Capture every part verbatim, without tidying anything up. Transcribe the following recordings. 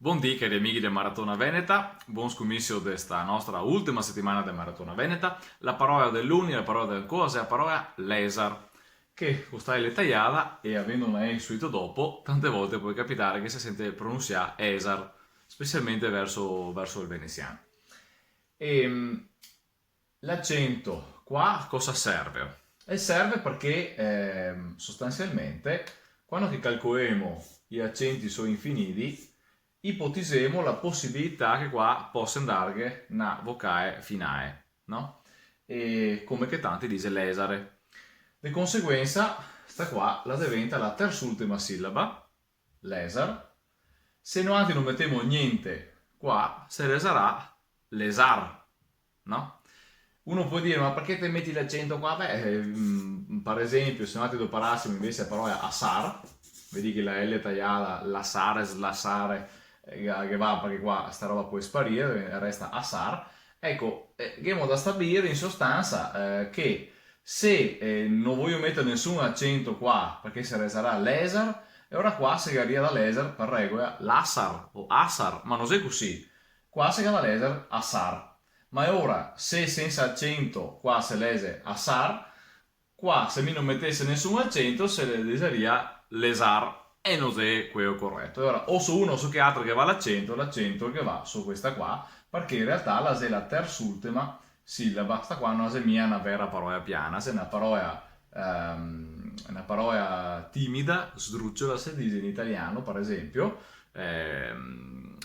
Bondì, cari amighi de Maratona Veneta, bon scomincio de sta nostra ultima setimana de Maratona Veneta. La parola de luni, la parola de ancò, xe la parola lèzar, che co sta L taiada e avendo una E suito dopo, tante volte pol capitare che se sente pronunsià èzar, specialmente verso, verso el venesian. Ehm, l'acento qua cosa serve? El serve parché, ehm, sostansialmente, quando che calcolemo i acenti so i infiniti, ipotizemo la posibilità che qua posa andarghe na vocale finale, no? E come che tanti dixe lèzare. De conseguensa, sta qua la deventa la tersultima silaba, lèzar. Se noantri no metemo gnente qua, se lèzarà lèzar, no? Uno pol dire, "Ma parché te meti l'acento qua?" Beh, eh, mm, par esempio, se noantri doparasimo invese la parola asar, vedì che la L taiada, lasare, slasare, eh, che va, parché qua sta roba pol sparire, resta asar. Eco, eh, ghemo da stabilire in sostansa, eh, che se, eh, no vojo meter nesun acento qua, parché se lèzarà lèzar, e ora qua se garia da lèzar par regola lasar o asar, ma no xe cusì. Qua se ga da lèzar asar. Ma e ora, se sensa acento qua se lèze asar, qua se mi no metese nesun acento se le dixaria lèzar e no xe queo coreto. E ora o so uno o so che altro che va l'acento, l'acento che va so questa qua, parché in realtà la xe la tersultima silaba. Sta qua no xe mia na vera parola piana, xe na parola, ehm, na parola timida, sdruciola se dixe in italian, par esempio, ehm,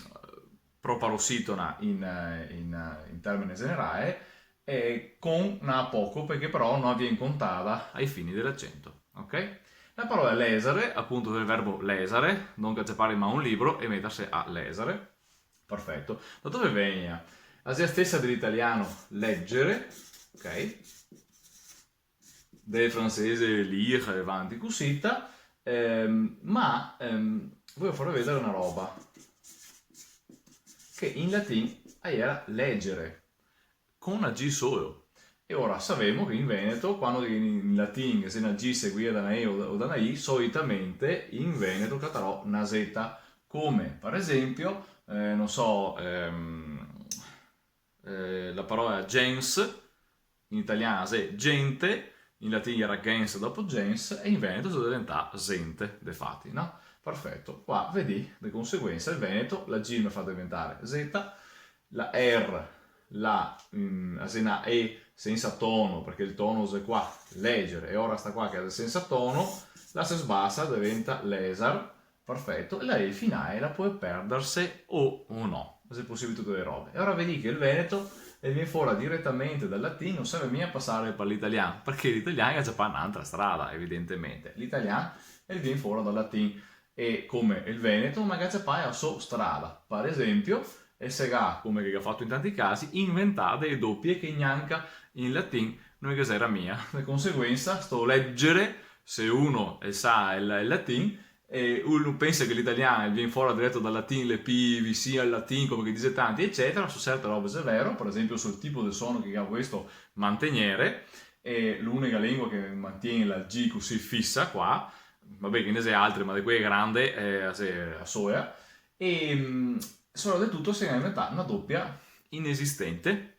proparositona in, in, in termine generale, e con na apocope che però no vien contada ai fini de l'acento, ok? La parola lèzare, apunto del verbo lèzare, donca ciapare in man un libro e meterse a lèzare. Perfeto. Da dove vegna? La xe la stesa de l'italian leggere, ok? Del francese lire e vanti cusita, ehm, ma, ehm, vojo farve vedare na roba che in latin a iera leggere, co na G solo. E ora savemo che in veneto, quando in, in latin ghe xe na G seguia da na E o da, o da na I, solitamente in veneto catarò na zeta, come par esempio, eh, no so, ehm, eh, la parola gens, in italian xe gente, in latin iera gens dopo gens, e in veneto xe deventà zente, de fati, no? Perfeto, qua vedì, de conseguensa el veneto, la G me fa deventare zeta, la R, la, mm, la xe na E sensa tono, parché el tono xe qua, leggere, e ora sta qua che xe sensa tono, la se sbasa, deventa lèzar, perfeto, e la E finale la pol perderse o, o no, xe posibile tute le robe. E ora vedì che el veneto el vien fora diretamente dal latin, no serve mia pasare par l'italian, parché l'italian el ga ciapà n'antra strada, evidentemente. L'italian el vien fora dal latin, e come el veneto, ma el ga ciapà la so strada. Par esempio, el se ga, come che el ga fato in tanti casi, inventà dele dopie che gnanca in latin no ghe xera mia. De conseguensa, sto leggere, se uno el sa el, el latin, e uno pensa che l'italian el vien fora direto dal latin, l'è pì visin al latin, come che dixe tanti, ecetera, su certe robe xe vero, par esempio sul tipo de sono che ga volesto mantegnere, e l'unica lengua che mantien la G cusì fisa qua, vabè che ghe ne xe altre, ma de quee grande, eh, xe la soea, e, mm, sora de tuto se ga inventà na dopia inesistente,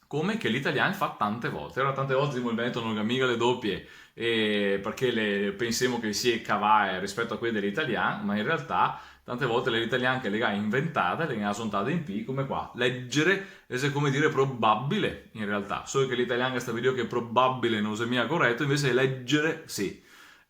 come che l'italian fa tante volte. Ora, tante volte, dixemo, el veneto no ga mia le dopie, eh, parché le, pensemo che sie cavae rispeto a quee de l'italian, ma in realtà tante volte l'è l'italian che le ga inventade, le ga zontade in pì, come qua. Leggere xe come dire probabile, in realtà, solo che l'italian ga stabilio che probabile no xe mia coreto, invese leggere sì.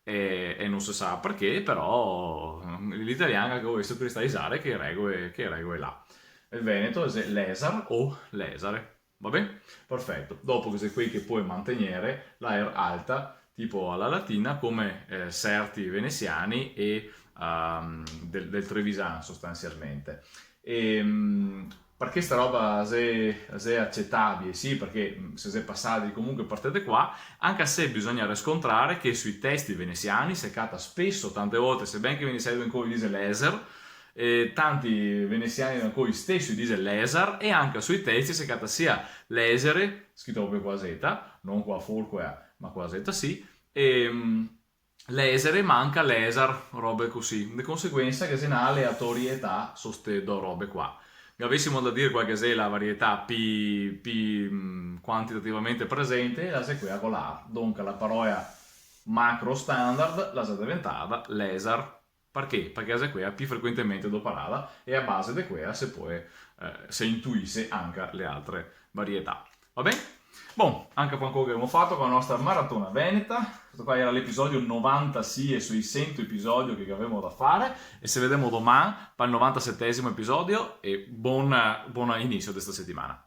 E, e no se sa parché, però, mm, l'italian ga volesto cristalizare che regoe, che regoe là. El veneto xe lèzar o lèzare. Va ben? Perfeto. Dopo ghe xe quei che pol mantegnere la R alta, tipo a la latina, come, eh, certi venesiani e, ehm, del, del trevisan sostansialmente. Ehm, parché sta roba xe, xe acetabile? Sì, parché, mm, se xe pasadi comunque par de qua, anca se bisogna riscontrare che sui testi venesiani se cata speso, tante volte, seben che i venesiani de ancoi dixe lèzer, e tanti venesiani de ancoi stesi dixe lèzar, e anca sui testi se cata sia lèzere, scrito proprio co la zeta, no co la forcola, ma co la zeta sì, e, mm, lèsere, ma anca lèsar, robe cusì. De conseguensa ghe xe na aleatorietà so ste do robe qua. Gavesimo da dir qual che xe la varietà pi, pi, mm, quantitativamente presente, la xe quea co la A. Donca la parola macro standard la xe deventada lèsar. Parché? Parché la xe quea pi frequentemente doparada e a base de quea se pol, eh, se intuise anca le altre varietà. Va ben? Bon, anca par ancò che gavemo fato co la nostra maratona veneta. Questo qua gera l'episodio novantasie sui sento episodi che gavemo da fare, e se vedemo doman pal novantasetesimo episodio, e bon, bon inisio de sta setimana.